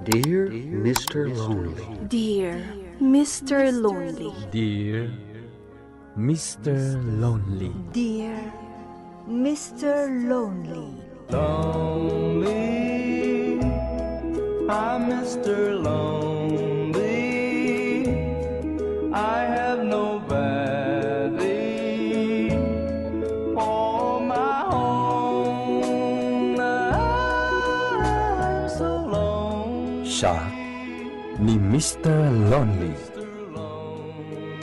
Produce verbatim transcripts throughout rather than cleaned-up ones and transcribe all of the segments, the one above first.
Dear Mister Lonely. Dear Mister Lonely. Dear Mister Lonely. Dear Mister Lonely. Lonely, I'm Mister Lonely. I have nobody for my own. I'm so lonely. Siak ni Mister Lonely.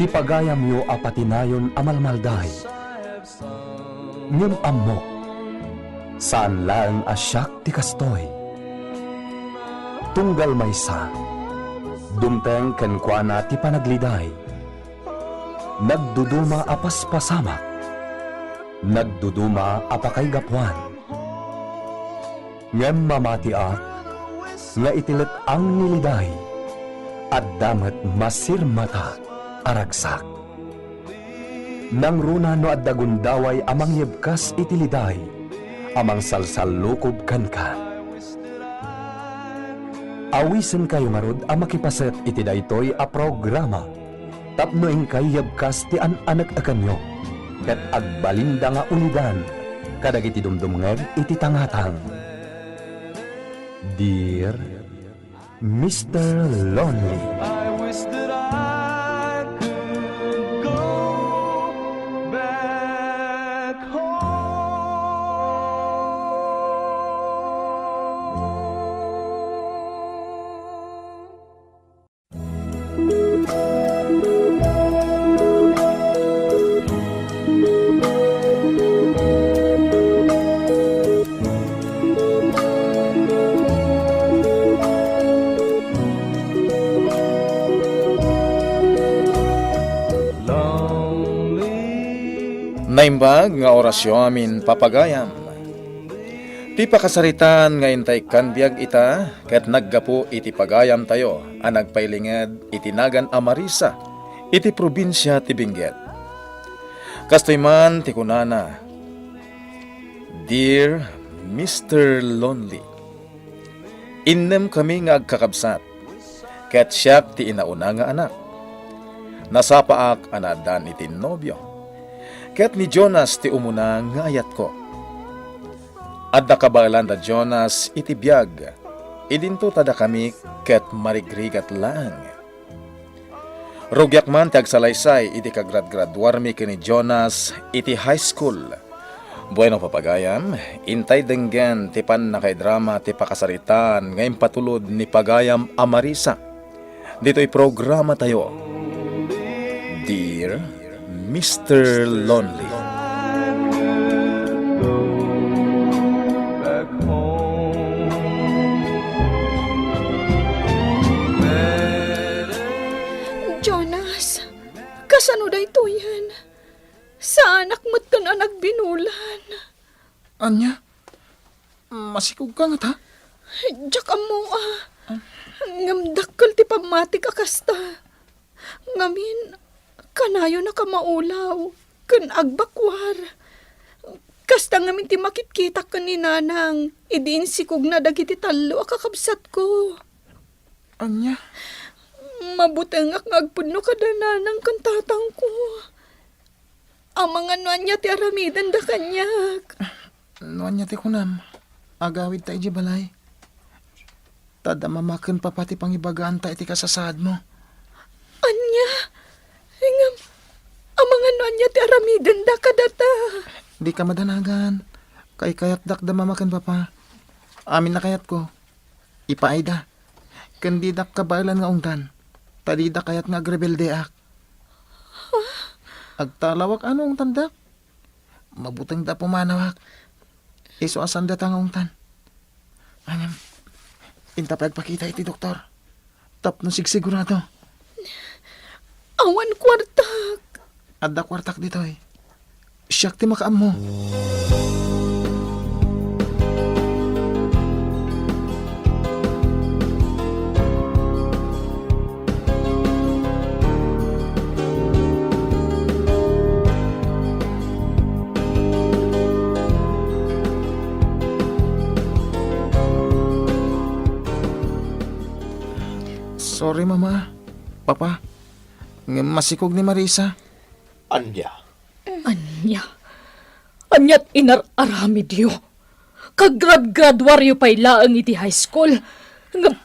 Ti pagayamyo a patinayon a malmalday. Ngem ammok, saan laeng a siak ti kastoy. Tunggal maysa, dumteng kenkuana ti panagliday. Nagduduma a paspasamak, nagduduma a pakaigapuan. Ngem mamatiak nga iti let-ang ni liday, adda met masirmata a ragsak. Nangruna no adda gundaway a mangyebkas iti liday a mangsalsallukob kenka. Awisenkayo ngarud a makipaset iti daytoy a programa tapno inkay yebkas ti an-anek-ekenyo ket agbalinda nga ulidan kadagiti dumdumngeg iti tangatang. Dear Mister Lonely. I wish that I could go back home. Naimbag nga orasyo amin, papagayam. Ti pakasaritaan nga intay kan biag ita ket naggapu iti pagayamtayo a nagpailinged iti nagan a Marisa iti probinsia ti Benguet. Kastoy man ti kunana, Dear Mister Lonely, innemkami nga agkakabsat, ket siak ti inauna nga anak. Nasapaak a naaddaan iti nobio, ket ni Jonas ti umuna nga ayatko. Adda kabaelan da Jonas iti biag, idinto ta dakami ket marigrigat laeng. Rugiak man ti agsalaysay iti kagradgraduarmi ken ni Jonas iti high school. Bueno, papagayam, intay denggen ti pannakaidrama ti pakasaritaan nga impatulod ni pagayam a Marisa ditoy programatayo, Dear Mister Lonely. Jonas, kasano daytoyen? Saanak metten a nagbinulan. Ania? Masikogka ngata? Diak ammo a. Ah. Ngem dakkel ti pammatik a kasta. Ngamin, kanayon a kamaulaw ken agbakuar. Kasta ngamin ti makitkitak ken ni Nanang idi insikogna dagiti tallo a kakabsatko. Ania? Mabutengak nga agpudno kada Nanang ken Tatangko. Amangan no ania ti aramidenda kaniak. No ania ti kunam, agawidta idiay balay. Ta adda mama ken papa ti pangibagaanta iti kasasaadmo. Ania? Ngem, amangan no ania ti aramidenda kadata. Dika madanagan. Kaykayatdak da mama ken papa. Amin a kayatko. Ipaayda. Ken didak kabaelan nga ungdan, ta dida kayat nga agrebeldeak. Agtalawak a no ungtandak. Mabutengda a pumanawak. Isu a saandata nga ungtan. Ngem, inta pay agpakita iti doktor tapno sigsigurado. Awan kuartak. Adda kuartak ditoy. Siak ti makaammo. Sorry, Mama. Papa. Ngem masikog ni Marisa. Ania? Ania? Aniat inar-aramidyo? Kagradgraduaryo pay laeng iti high school. Ngem,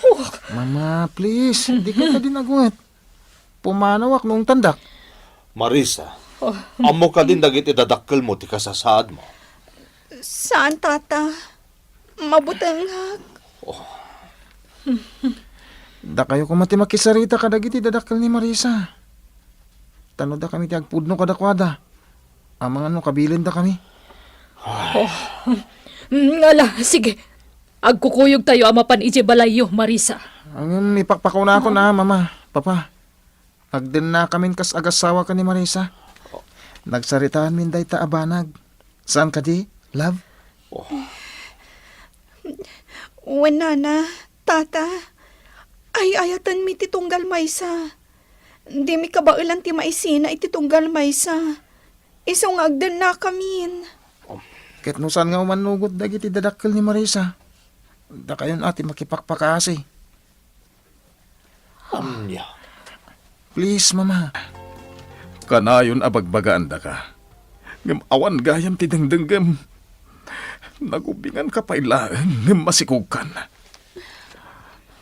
oh. Mama, please, dika kadi nagunget. Pumanawak no ungtandak. Marisa, oh, ammo kadin dagiti dadakkelmo ti kasasaadmo? Saan, Tata. Mabutengak. Oh. Dakayo koma ti makisarita kadagiti dadakkel ni Marisa. Ta no dakami ti agpudno kadakuada, amangan no kabilendakami. Oh. Mm, ala, sige. Agkukuyogtayo a mapan idiay balayyo, Marisa. Ngem ipakpakaunakon a, Mama, Papa. Agdennakamin kas agasawa ken ni Marisa. Nagsaritaanmin dayta a banag. Saan kadi, love? Oh. Wen, Nana, Tata, ay-ayatenmi ti tunggal maysa. Dimi kabaelan ti maisina iti tunggal maysa. Isu nga agdennakamin. Ket no saan nga umannugot dagiti dadakkel ni Marisa, dakayon a ti makipakpakaasi. Ania? Please, Mama. Kanayon a bagbagaandaka. Ngem awan gayam ti dengdenggem. Nagubinganka pay laeng ngem masikogkan.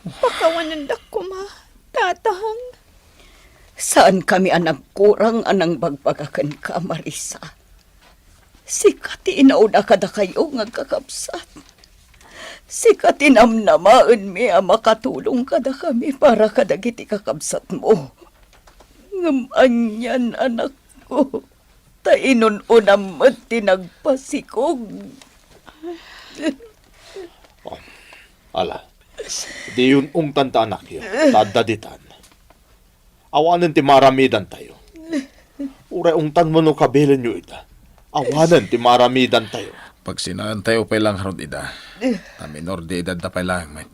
Pakawanendak koma, Tatang. Saankami a nagkurang a nangbagbaga kenka, Marisa. Sika ti inauna kadakayo nga agkakabsat. Sika ti namnamaenmi a makatulong kadakami para kadagiti kakabsatmo. Ngem anian, anakko, ta inun-unam met ti nagpasikog. Oh, ala, diyon ungtanta, anakyo, ta adda ditan. Awanen ti maaramidantayo. Uray ungtanmo no kabilenyo ida. Awanen ti maaramidantayo. Pagsinaentayo pay la ngarud ida. Ta minor de edadda pay laeng met.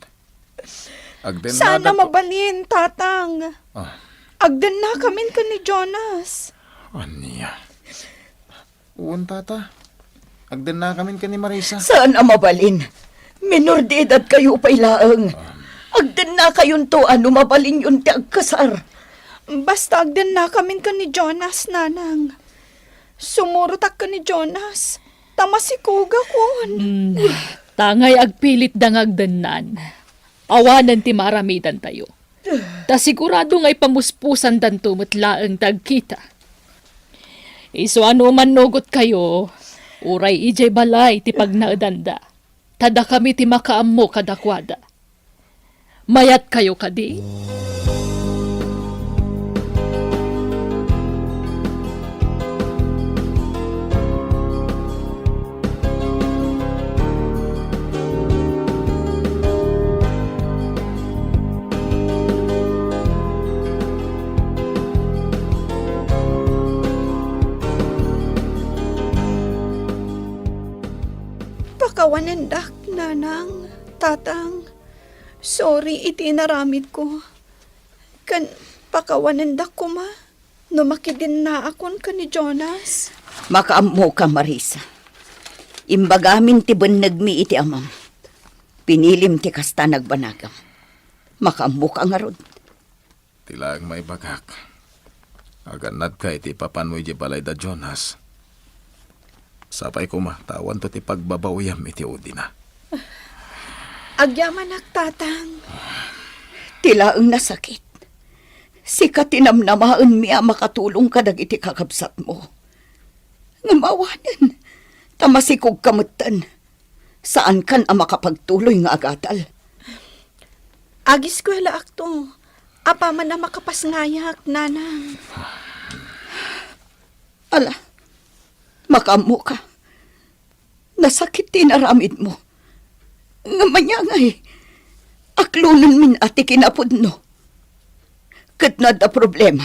Agdennada Sana ko- mabalin, Tatang. Ah. Agdennakamin ken ni Jonas. Ania? Wen, Tata. Agdennakamin ken ni Marisa. Saan a mabalin? Minor de edad kayo pay laeng. Agdennakayonto a no mabalinyon ti agkasar. Basta agdennakamin ken ni Jonas, Nanang. Sumurotak ken ni Jonas, ta masikogakon. Mm, tangay agpilitda nga agdennan. Awanen ti maaramidantayo. Ta sigurado nga ipamuspusandanto met laeng ti agkita. Isu a no mannugotkayo, uray idiay balay ti pagnaedanda, ta dakami ti makaammo kadakuada. Mayatkayo kadi? Pakawanendak, Nanang, Tatang. Sorry iti inaramidko. Ken pakawanendak koma no makidennaakon ken ni Jonas. Makaammoka, Marisa. Imbagamin ti bennegmi iti amam. Pinilim ti kasta nagbanagam. Makaammoka ngarud. Ti laeng maibagak, agannadka iti ipapanmo idiay balay da Jonas. Sapay koma ta awanto ti pagbabawiam iti udina. Agyamanak, Tatang. Ti laeng nasakit. Sika ti namnamaenmi a makatulong kadagiti kakabsatmo. Ngem awanen, ta masikogka metten. Saankan a makapagtuloy nga agadal. Agiskuelaakto. Apaman a makapasngayak, Nanang. Ala, makaammoka. Nasakit ti inaramidmo. Ngem aniangay, aklonenmin a ti kinapudno. Ket no adda problema,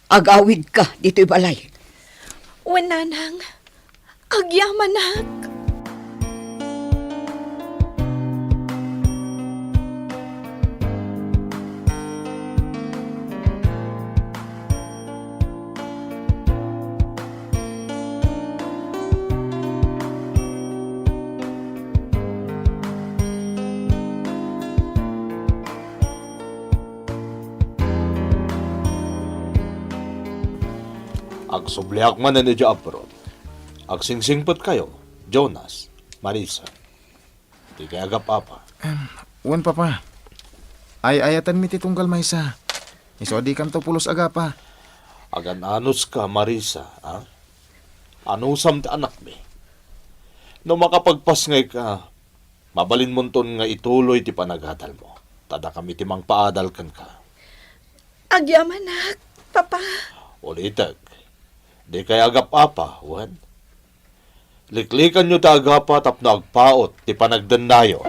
agawidka ditoy balay. Wen, Nanang, agyamanak. Subliak manen idiay abroad. Agsingsingpetkayo, Jonas, Marisa. Dikay agap-apa. Em, wen, Papa. Ay-ayatenmi ti tunggal maysa. Isu a dikanto pulos agapa. Agan-anuska, Marisa, a? Anusam ti anakmi. No makapagpasngayka, mabalinmonton nga ituloy ti panagadalmo. Ta dakami ti mangpaadal kenka. Agyamanak, Papa. Ulitek, dikay agap-apa, wen? Liklikanyo ti agapa tapno agpaut ti panagdennayo.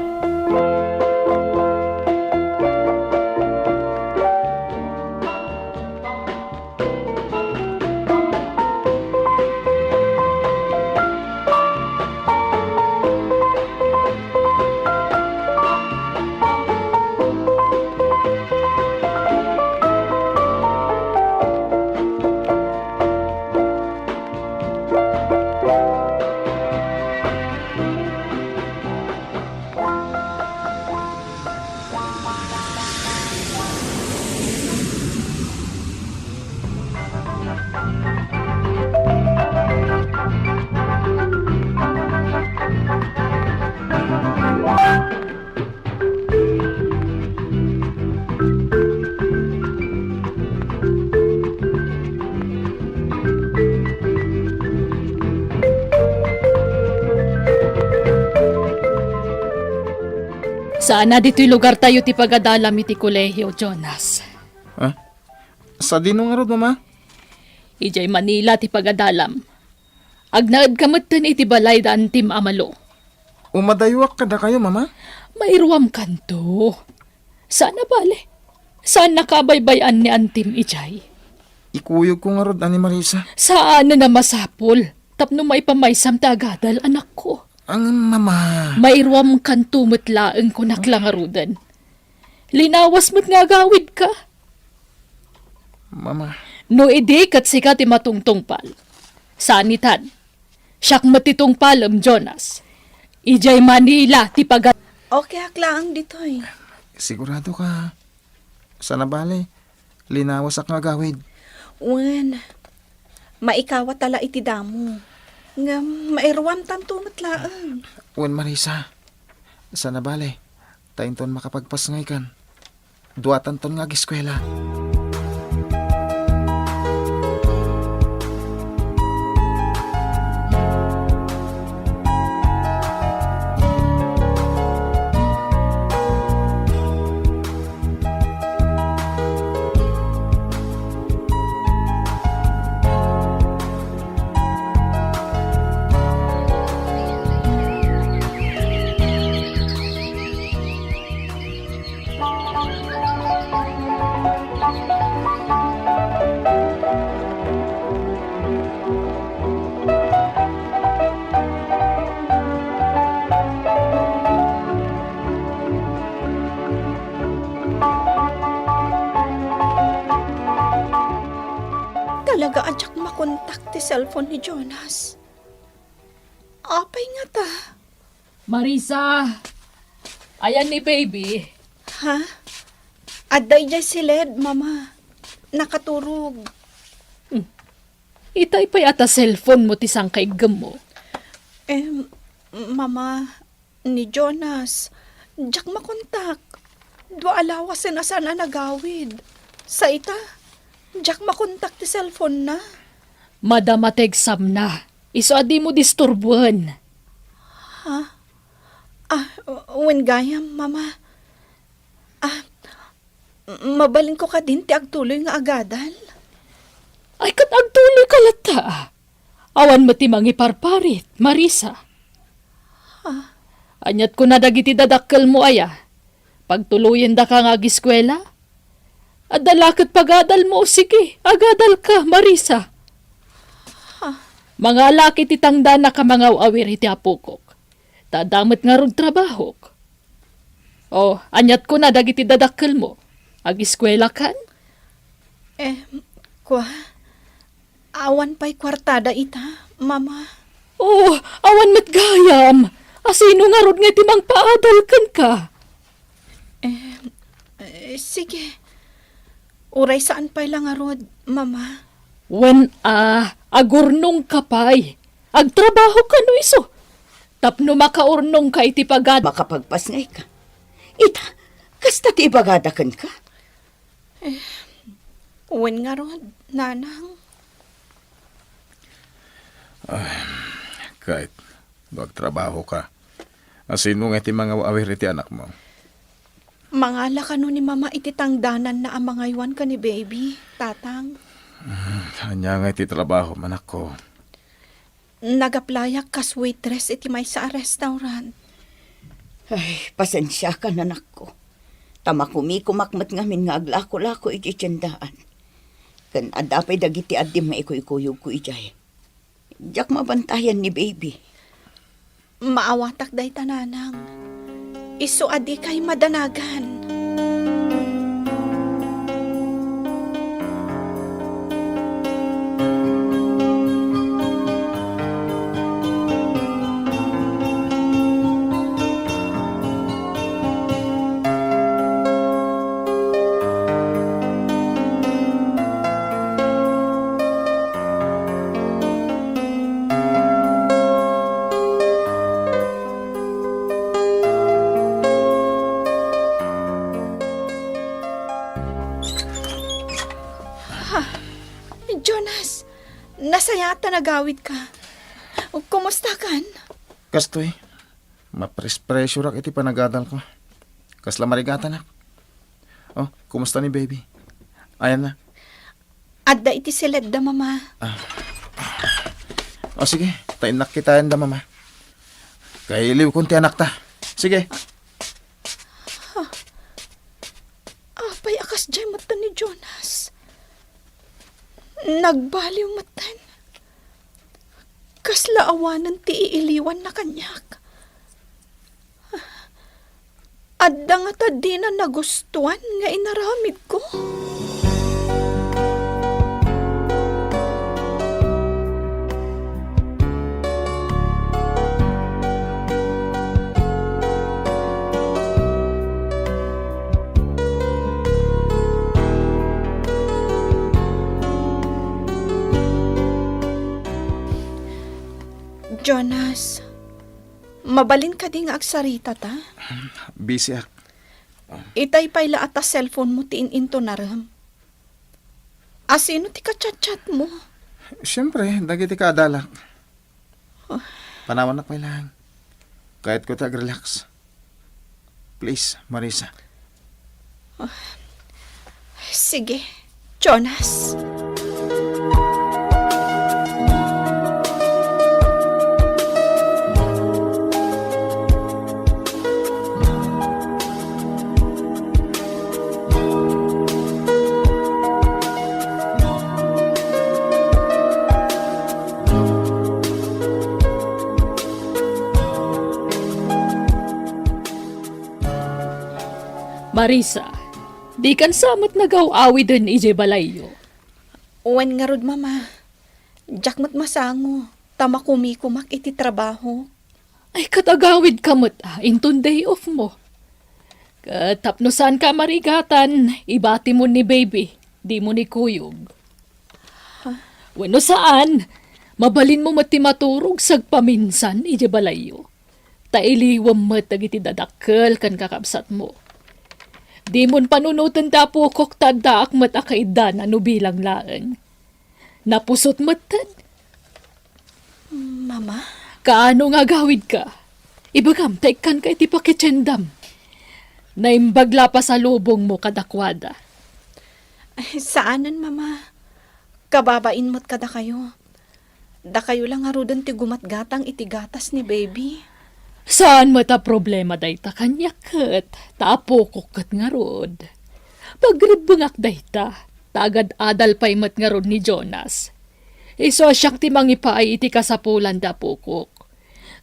Saan a ditoy lugartayo ti pagadalam iti kolehio, Jonas. Ha? Sadino ngarud, Mama? Idiay Manila ti pagadalam. Agnaedka metten iti balay da Antim a Malo. Umadayuak kadakayo, Mama? Mairuamkanto. Saan a bale. Saannaka a baybay-an ni Antim idiay. Ikuyogko ngarud a ni Marisa. Saanen a masapul tapno maipamaysam ti agadal, anakko. Ang, Mama. Mairuamkanto met laeng, kunak la ngaruden. Linawas met nga agawidka. Mama. No idi ket sika ti matungtungpal. Saan itan. Siak met ti tungpalem, Jonas. Idiay Manila ti paga- Okay ak laeng ditoy. Sigurado ka? Saan a bale, linawasak nga agawid. Wen, maikawat a la iti damo. Ngem mairuamtanto met laeng. Wen, Marisa, saan a bale, ta inton makapagpasngaykan, duatanton nga ageskuela. Talaga a diak makontak ti cellphone ni Jonas. Apay ngata? Marisa, ayan ni baby? Ha? Adda idiay siled, Mama. Nakaturog. Hmm. Itay pay a ta cellphone mo ti sangkaiggemmo. Em, Mama, ni Jonas, diak makontak. Dua a lawasen a saan a nagawid. Sa ita, diak makontak ti cellphone na. Madama ti exam na. Isu a dimo disturbuen. Ha? Ah, wen gayam, Mama. Ah, m-, mabalinko kadin ti agtuloy nga agadal? Ay, ket agtuloyka latta. Awan met ti mangiparparit, Marisa. Ah. Aniat kuna dagiti dadakkelmo aya? Pagtuloyendaka nga agiskuela? Adda la ket pagadalmo, sige, agadalka, Marisa. Ah. Mangalak iti tangdanak a mangaw-awir iti apokok. Ta adda met ngarud trabahok. O, aniat kuna dagiti dadakkelmo? Agiskuelakan? Eh, kua, awan pay kuartada ita, Mama. O, awan met gayam. Asino ngarud nga iti mangpaadal kenka? Eh, eh, sige. Uray saan pay la ngarud, Mama. Wen a, agurnongka pay. Agtrabahoka no isu. Tapno makaurnongka iti pagad- Makapagpasngayka. Ita, kasta ti ibagada kenka? Eh, wen ngarud, nanang. Ket no agtrabahoka, asino nga ti mangaw-awir iti anakmo? Mangala kano ni Mama iti tangdananna a mangaywan ken ni Baby, Tatang? Hmm, ania nga iti trabaho, anakko? Nagaplayak kas waitress iti maysa a restaurant. Ay, pasensiakan, anakko. Ta makumikumak met ngamin nga aglako-lako iti tiendaan. Ken adda pay dagiti addim nga ikuykuyogko idiay. Diak mabantayan ni Baby. Maawatak dayta, nanang. Isu a dikay madanagan. Jonas, nasayaat ta nagawidka. Kumusta kan? Kastoy, maprespresurak iti panagadalko. Kasla marigatanak. Oh, kumusta ni Baby? Ayan na. Adda iti siledda, Mama. Ah. O, sige. Ta innak kitaen da, Mama. Kailiwkon ti anakta. Sige. Apay a kasdiay metten ni Jonas? Nagbaliw metten. Kasla awanen ti iiliwanna kaniak. Adda ngata dina nagustuan nga inaramidko? Jonas, mabalin kadi nga agsarita ta? Busy ak. Itay pay la a ta cellphone mo ti in-intonarem. Asino ti ka-chat-chat mo? Siyempre, dagiti kaadalak. Oh. Panawannak pay laeng. Kayatko ti ag-relax. Please, Marisa. Oh. Sige, Jonas. Marisa, dikan sa met nagaw-awiden idiay balayyo? Wen ngarud, Mama. Diak met masango, ta makumikumak iti trabaho. Ay, ket agawidka met, ah, inton day off mo. Ket tapno saanka a marigatan, ibati mo ni Baby, dimo ni kuyog. Wenno saan, mabalinmo met ti maturog sagpaminsan idiay balayyo. Ta iliwem met dagiti dadakkel ken kakabsatmo. Dimon panunoten ti apokok ta addaak met a kaiddana no bilang laeng. Napusot metten. Mama? Kaano nga agawidka? Ibagam ta ikkanka iti pakitiendam. Naimbag la a pasalubongmo kadakuada. Ay, saanen, Mama. Kababain met kadakayo. Dakayo la ngaruden ti gumatgatang iti gatas ni Baby. Saan met a problema dayta kaniak ket, ta apokok ket ngarud. Pagrebbengak dayta, ta agad-adal pay met ngarud ni Jonas. Isu a siak ti mangipaay iti kasapulan ti apokok.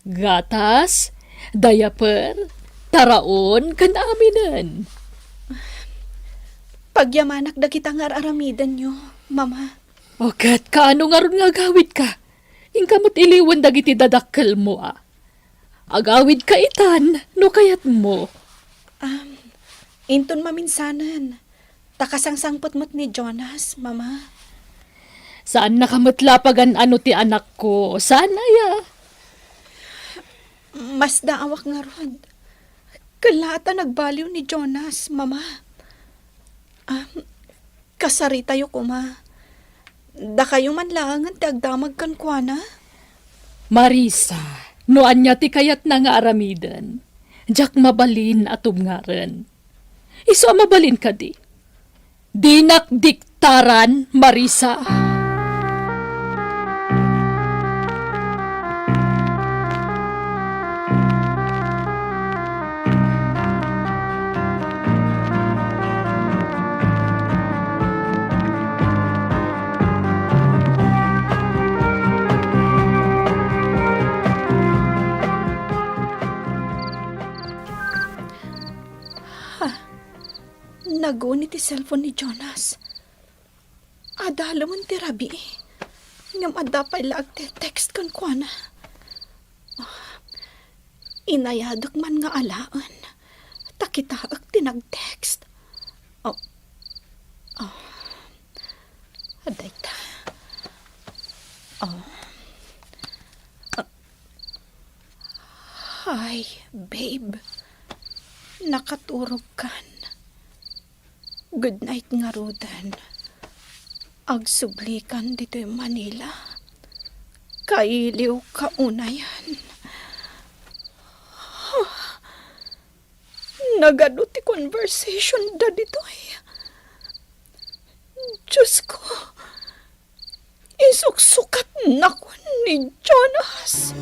Gatas, diaper, taraon, ken aminen. Pagyamanak dagita nga ar-aramidenyo, Mama. O ket kaano ngarud nga agawidka? Inka met iliwen dagiti dadakkelmo a. Agawidka itan no kayatmo. Um, inton maminsanen, ta kasangsangpet met ni Jonas, Mama. Saannaka met la pagan-ano ti anakko. Saan aya? Masdaawak ngarud. Kella ta nagbaliw ni Jonas, Mama. Ah, kasaritayo koma. Dakayo man laengen ti agdamag kenkuana. Marisa, no ania ti kayatna nga aramiden, diak mabalin a tubngaren. Isu a mabalin kadi? Dinak diktaran, Marisa. Naguni ti cellphone ni Jonas. Adalemen ti rabii. Ngem adda pay la agte-text kenkuana. Ah, inayadek man nga alaen. Ta kitaek ti nag-text. Oh. Oh. Adda ita. Oh. Ah. Hi, babe. Nakaturogkan? Good night ngaruden. Agsublikan ditoy Manila. Kailiwka unayen. Nagadu ti conversation da ditoy. Diyos ko, isuksukatnakon ni Jonas.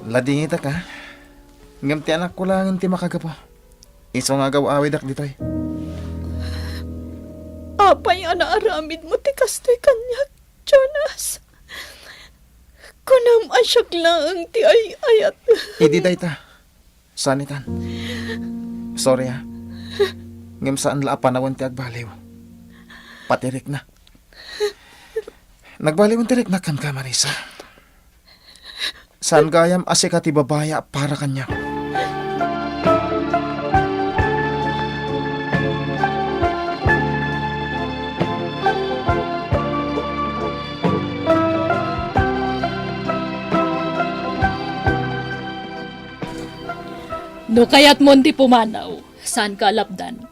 Ladingitak, a. Ngem ti anakko laengen ti makagapu. Isu nga agaw-awidak ditoy. Apay a naaramidmo ti kastoy kaniak, Jonas? Kunam a siak laeng ti ay-ayat. Idi dayta, saan itan. Sorry, a. Ngem saan la a panawen ti agbaliw. Pati rikna. Nagbaliwen ti rikna kenka, Marisa. Saan gayam a sika ti babai a para kaniak. No kayatmon ti pumanaw, saanka a lapdan.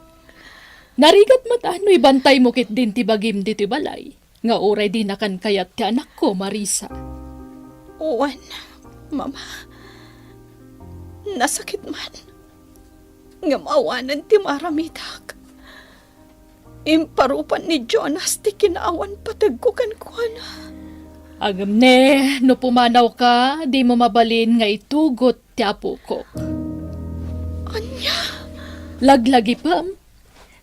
Narigat met a no ibantaymo ketdin ti bagim ditoy balay, nga uray dinakan kayat ti anakko, Marisa. Wen, Mama. Nasakit man. Ngem awanen ti maaramidak. Imparupan ni Jonas ti kinaawan pategko kenkuana. Ngem ne, no pumanawka, dimo mabalin nga itugot ti apokok. Ania? Laglagipem,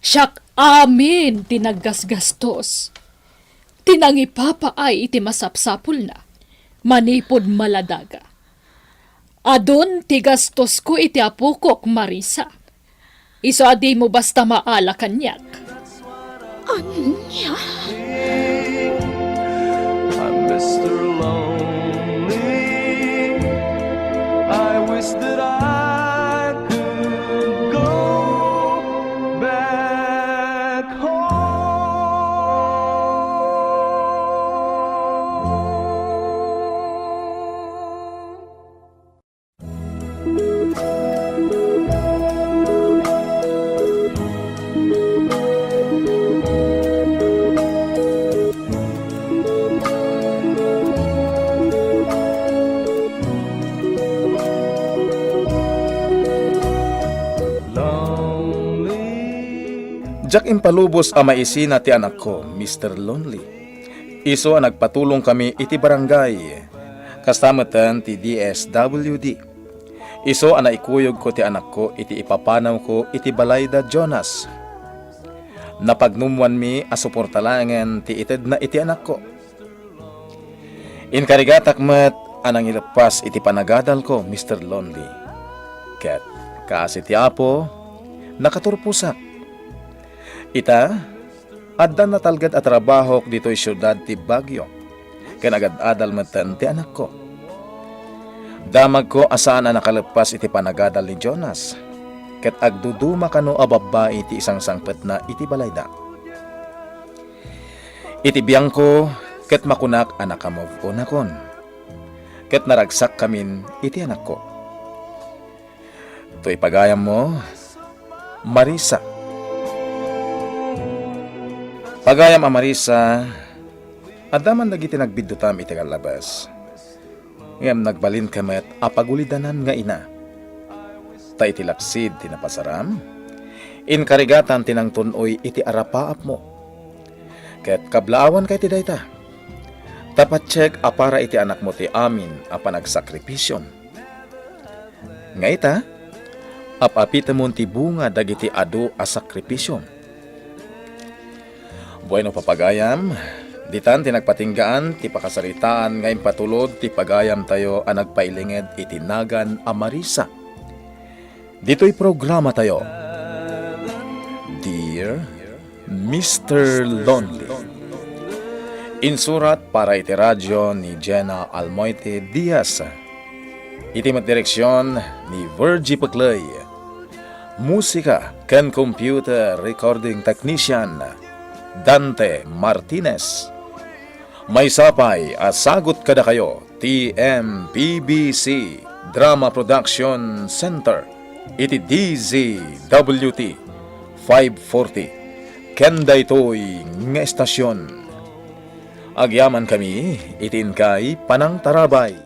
siak amin ti naggasgastos, ti nangipapaay iti masapsapulna manipud maladaga. Adun ti gastosko iti apokok, Marisa. Isu a dimo basta maala kaniak. Ania? I'm Mister Lonely. I wish that I could go back home. Diak impalubos a maisina ti anakko, Mister Lonely. Isu a nagpatulongkami iti barangay, kasta metten ti D S W D. Isu a naikuyogko ti anakko iti ipapanawko iti balay da Jonas. Napagnumoanmi a suporta laengen ti itedna iti anakko. Inkarigatak met a nangileppas iti panagadalko, Mister Lonely. Ket, kaasi ti Apo, nakaturposak. Ita, adda natalged a trabahok ditoy siudad ti Baguio, ken agad-adal metten ti anakko. Damagko a saan a nakaleppas iti panagadal ni Jonas, ket agduduma kano a babbai ti isangsangpetna iti balayda. Iti biangko, ket makunak a naka-move on akon, ket naragsak kamin iti anakko. Toy pagayammo, Marisa. Pagayam a Marisa, adda man dagiti nagbiddutam iti gallabes. Ngem nagbalinka met a pagulidanan nga ina. Ta iti laksid ti napasaram, inkarigatan ti nangtun-oy iti arapaapmo. Ket kablaawanka iti dayta. Ta patiek a para iti anakmo ti amin a panagsakripisio. Nga ita, ap-apitemon ti bunga dagiti adu a sakripisio. Bueno, papagayam, ditan ti nagpatinggaan ti pakasaritaan nga impatulod ti pagayamtayo a nagpailinged iti nagan a Marisa. Ditoy programatayo, Dear Mister Lonely. Insurat para iti radyo ni Jenna Almoite Diaz. Iti met direksion ni Virgie Peclay. Musika ken computer recording technician, Dante Martinez. Maysa pay a sagut kadakayo ti M P B C Drama Production Center iti D Z W T five forty, ken daytoy nga estasion. Agyamankami iti inkay panangtarabay.